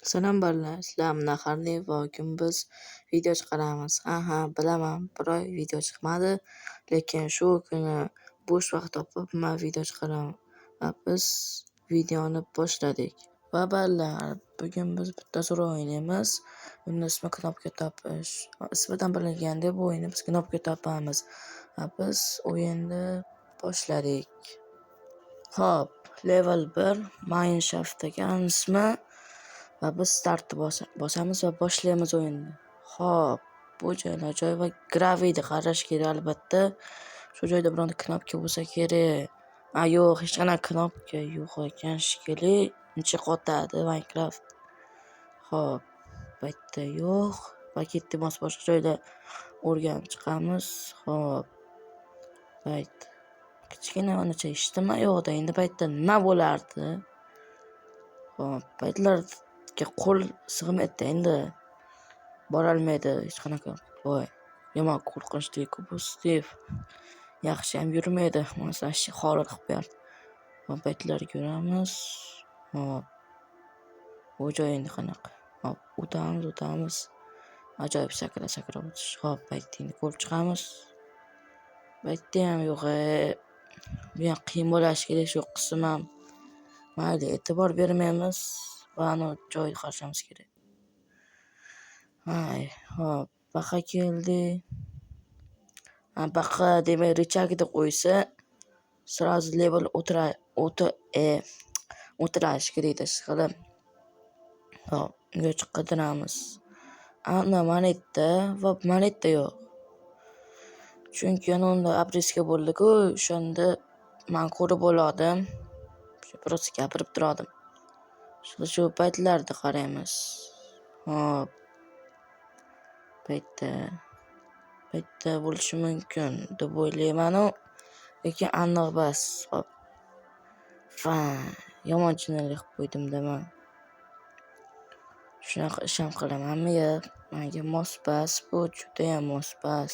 Salom bolalar, sizlar bilan Harli va bugun biz video chiqaramiz. Ha, bilaman, bir oy video chiqmadi, lekin shu kuni bo'sh vaqt topib man video chiqaraman va biz videoni boshladik. Va bolalar, bugun biz bitta so'rov o'ynaymiz. Uni ismi knopka topish. Ismidan bilingandek, bu o'yinni biz knopka topamiz. Va biz o'yinni boshladik. Xo'p, level 1 Mineshaft ekan ismi. Va biz startni bosamiz va boshlaymiz o'yinni. Xo'p, bu joylar joy va graviyni qarash kerak albatta. Shu joyda bironta knopka bo'lsa kerak. A yo'q, hech qanaqa knopka yo'q ekan shekilli. Uncha qotadi Minecraft. Xo'p, bu yerda yo'q. Paketni bosib boshqa joyda o'rganib chiqamiz. Xo'p. Bayt. Kichkina uncha eshitma yo'qda. Endi bu yerda nima bo'lardi? Xo'p, baytlarga qo'l sig'maydi endi. Borolmaydi hech qanaqa. Voy, yomon qo'rqinchli-ku bu Steve. Yaxshiyam yurmaydi. Masalan, holat qilib qo'yardi. Xo'p, baytlarga ko'ramiz. Xo'p. Bu joy endi qanaqa? Xo'p, o'tamiz, o'tamiz. Ajoyib sakra-sakra o'tish. Xo'p, baytni ko'rib chiqamiz. Baytda ham yo'q. Bu ham qiyin bo'lishi kerak shu qism ham. Mayli, e'tibor bermaymiz va anavi joyni qarashimiz kerak. Hay, xo'p, baqa keldi. Baqa demak richagni qo'ysa, сразу level o'tira o'ta o'tirashi kerak ishqilib. Xo'p, ungacha qidiramiz. Ana monetda va monetda yo'q. Chunki ana unda обрезка bo'ldi-ku, o'shanda man ko'rib oldim. Просто gapirib turardim. Shu paytlarda qaraymiz. Xo'p. Bu yerda bo'lishi mumkin deb o'ylayman-u, lekin aniq emas. Xo'p. Va yomon jinnilik qilib qo'ydim-da man. Shunaqa ish ham qilamanmi yo? Manga mos emas bu, judayam mos emas.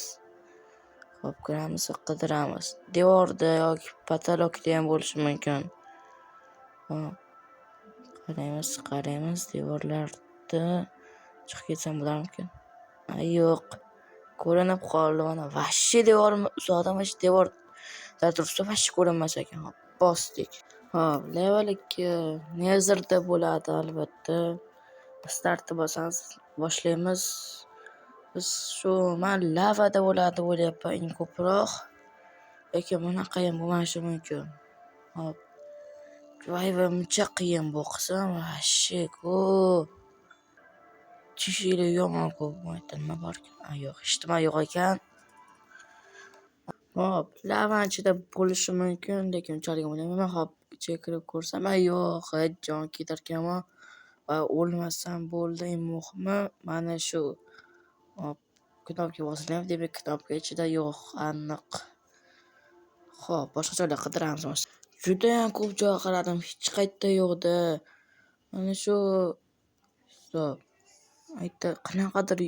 Xo'p, kiramiz va qidiramiz. Devorda yoki потолок da ham bo'lishi mumkin. Xo'p. Qaraymiz, qaraymiz, devorlarda chiqib ketsam bo'larmikan? A, yo'q. Ko'rinib qoldi mana. Вообще devor uzoqdan вообще devorda tursa вообще ko'rinmas ekan. Hop, bosdik. Xo'p, level 2 Netherda bo'ladi albatta. Startni bosamiz, boshlaymiz. Biz shu man lavada bo'ladi deb o'ylayapman eng ko'proq. Lekin bunaqa ham bo'lmasligi mumkin. Xo'p. Voy voy, muncha qiyin bu qism вообще ko'p. Teshiklar yomon ko'p. Bu yerda nima bor ekan? A, yo'q, hech nima yo'q ekan. Xo'p, lavani ichida bo'lishi mumkin, lekin unchalik o'ylamayman. Xo'p, ichiga kirib ko'rsam, a, yo'q, jon ketarkanman va o'lmasam bo'ldi, eng muhimi mana shu. Hop, knopka bosilyapti, demak knopka ichida yo'q, aniq. Xo'p, boshqa joylar qidiramiz. Judayam ko'p joy qaradim, hech qayerda yo'q-da. Mana shu. Стоп. Aytda qanaqadir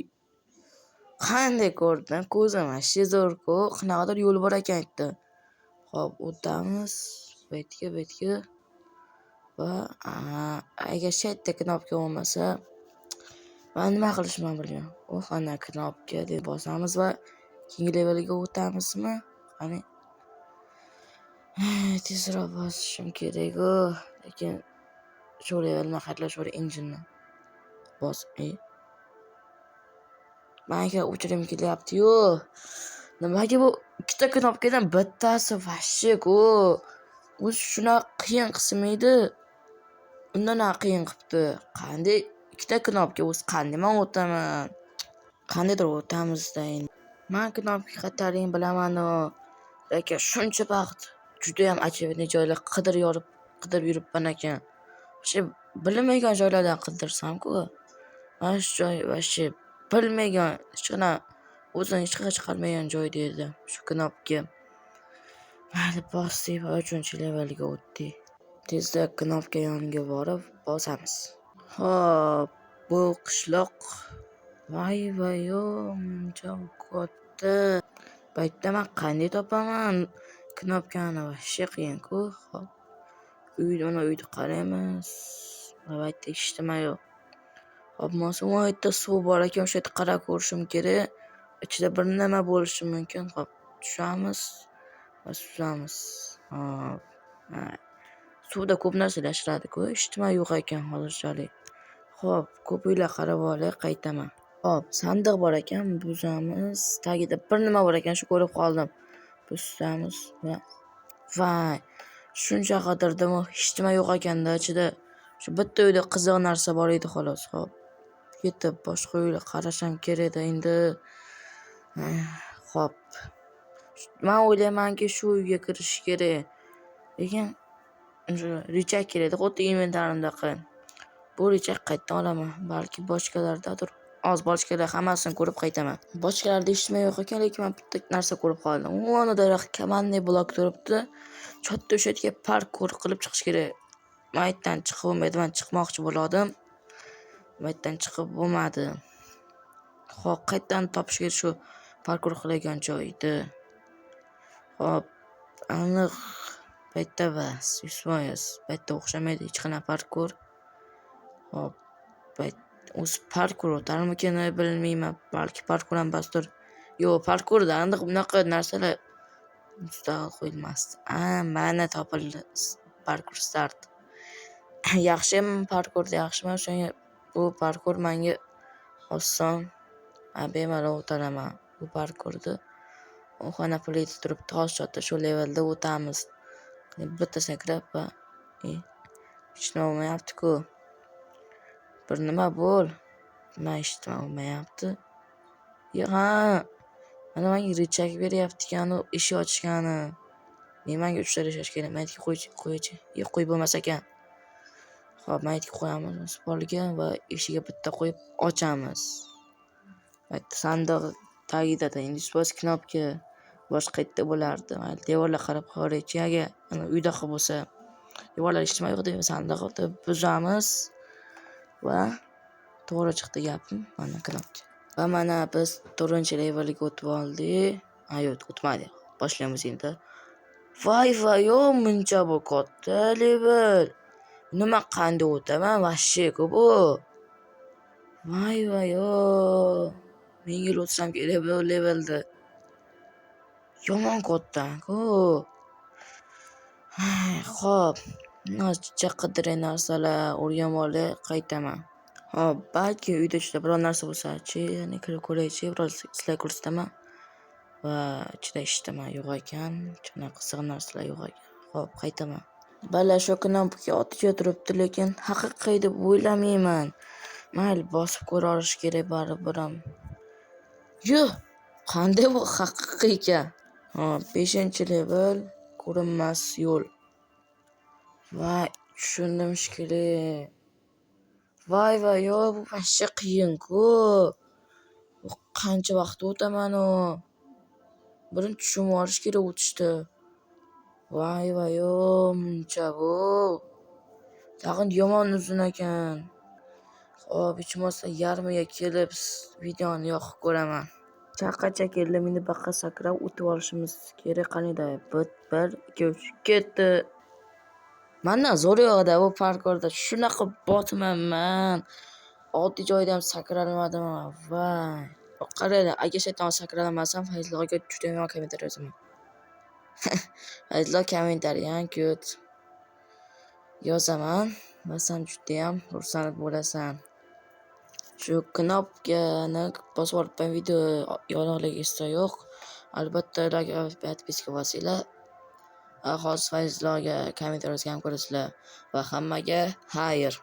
qanday ko'rdim, ko'zim вообще zo'r-ku, qanaqadir yo'l bor ekan yerda. Xo'p, o'tamiz bu yerga, bu yerga va agar shu yerda knopka bo'lmasa, man nima qilishimni bilmayman. Oh, ana knopka deb bosamiz va keyingi levelga o'tamizmi? Qani? Tezroq bosishim kerak-ku, lekin shu levelni xayrlashaver engine'ni. Bos, ey. Manga o'chirgim kelyapti-yu. Nimaga bu ikkita knopkadan bittasi вообще ku. O'zi shunaqa qiyin qism edi. Undan ham qiyin qilibdi. Qanday ikkita knopka o'zi qanday man o'taman? Qandaydir o'tamizda endi. Man knopka qayerdaligini bilaman-u, lekin shuncha vaqt judayam очевидный joylar qidirib yorib, qidirib yuribman ekan. Вообще bilmagan joylardan qidirsam-ku, mana shu joy вообще bilmagan, hech qanaqa o'zini hech qayerga chiqarmagan joyda edi shu knopka. Mayli, bosdik va uchinchi levelga o'tdik. Tezda knopka yoniga borib bosamiz. Xo'p, bu qishloq. Voy voy-yo, muncha katta. Bu yerda man qanday topaman knopkani? Вообще qiyin-ku. Xo'p. Uyni, mana uyni qaraymiz. Bu yerda hech nima yo'q. Hop, u yerda suv bor ekan, o'sha yerda qarab ko'rishim kerak. Ichida bir nima bo'lishi mumkin. Hop, tushamiz va suzamiz. Hop. Suvda ko'p narsalar yashiradi-ku, hech nima yo'q ekan hozirchalik. Xo'p, ko'p uylar qarab olay, qaytaman. Hop, sandiq bor ekan, buzamiz. Tagida bir nima bor ekan, shu ko'rib qoldim. Buzamiz va voy, shuncha qidirdim, hech nima yo'q ekanda ichida. Shu bitta uyda qiziq narsa bor edi xolos. Hop, ketib boshqa uyga qarasham kerak edi endi. Hop. Men o'ylaymanki, shu uyga kirish kerak. Lekin рычаг kerak edi, xuddi inventarimdaqa. Bu рычаг qayerdan olaman? Balki bochkalardadir. Hozir bochkalar hammasini ko'rib qaytaman. Bochkalarda hech nima yo'q ekan, lekin men bitta narsa ko'rib qoldim. Uni командный блок turibdi. Chotda o'sha yerga parkur qilib chiqish kerak. Men yerdan chiqib bo'lmaydi, men chiqmoqchi bo'ldim. Bu yerdan chiqib bo'lmadi. Xo'p, qayerdan topish kerak shu parkur qiladigan joyni? Xo'p, aniq bu yerda emas, 100%. Bu yerda o'xshamaydi hech qanaqa parkur. Xo'p, o'zi parkur o'tarmikin bilmayman. Balki parkur ham emasdir. Yo'q, parkurda aniq bunaqa narsalar mustaqil qo'yilmasdi. A, mana topildi parkur start. Yaxshimi parkurda yaxshiman, o'shanga bu parkur menga oson. Bemalol o'taraman bu parkurni. Oxana plita turibdi, hozir shu levelda o'tamiz. Bitta sakrab va hech nima bo'lmayapti-ku. Bir nima bo'l. Nima hech nima bo'lmayapti. Ha, mana menga рычаг beryapti ekan u eshik ochgani. Menga uchta рычаг kerak. Maytga qo'ychi. Yo'q, qo'yib bo'lmas ekan. Xo'p, maytga qo'yamiz polga va eshigiga bitta qo'yib ochamiz. Sandiq tagida endi 100% knopka boshqa yerda bo'lardi. Mayli, devorlar qarab ko'raychi, agar uydaqa bo'lsa. Devorlar hech nima yo'q deb sandiqni buzamiz va to'g'ri chiqdi gapim. Mana knopka. Va mana biz 4-levelga o'tib oldik. Ha, yo'q, o'tmadik. Boshlaymiz endi. Voy voy, muncha bu katta level. Nima qanday o'taman? Вообще bu. Voy voy, 1000 yil o'tsam kerak bu levelda. Yomon katta-ku. Xo'p, ozchicha qidiray narsalar o'rganib olay, qaytaman. Xo'p, balki uyda ichida biror narsa bo'lsa-chi, ya'ni kirib ko'raychi, biroz sizlarga ko'rsataman. Va ichida hech nima yo'q ekan, hech qanaqa qiziq narsalar yo'q ekan. Xo'p, qaytaman. Bala shu knopka oticha turibdi, lekin haqiqiy deb o'ylamayman. Mayli, bosib ko'ra olish kerak baribir ham. Yo'q, qanday bu haqiqiy ekan? Hop, 5-level ko'rinmas yo'l. Voy, tushundim shekilli. Voy voy, yo'q, bu вообще qiyin-ku. Bu qancha vaqt o'taman u? Birinchi tushunib olish kerak o'tishni. Voy voy, muncha bu. Tag'in yomon uzun ekan. Xo'p, hech bo'lmasa yarmiga kelib videoni yoqib ko'raman. Chaqacha keldim, endi baqa sakrab o'tib olishimiz kerak. Qaniydi? 1, 2, 3, ketdi. Mandan zo'r yo'q-da bu parkurda. Shunaqa botmanman. Oddiy joyda ham sakralmadim. Voy. Qaranglar, agar shu yerdan sakralmasam, Fayzulloga juda yomon kommentariy yozaman. Fayzullo kommentariyani kut. Yozaman va san judayam xursand bo'lasan. Shu knopkani bosib olibman, video yorug'ligi esda yo'q. Albatta like va подписка bosinglar. Hozir Fayzulloga kommentariy yozgan ko'rasizlar va hammaga xayr.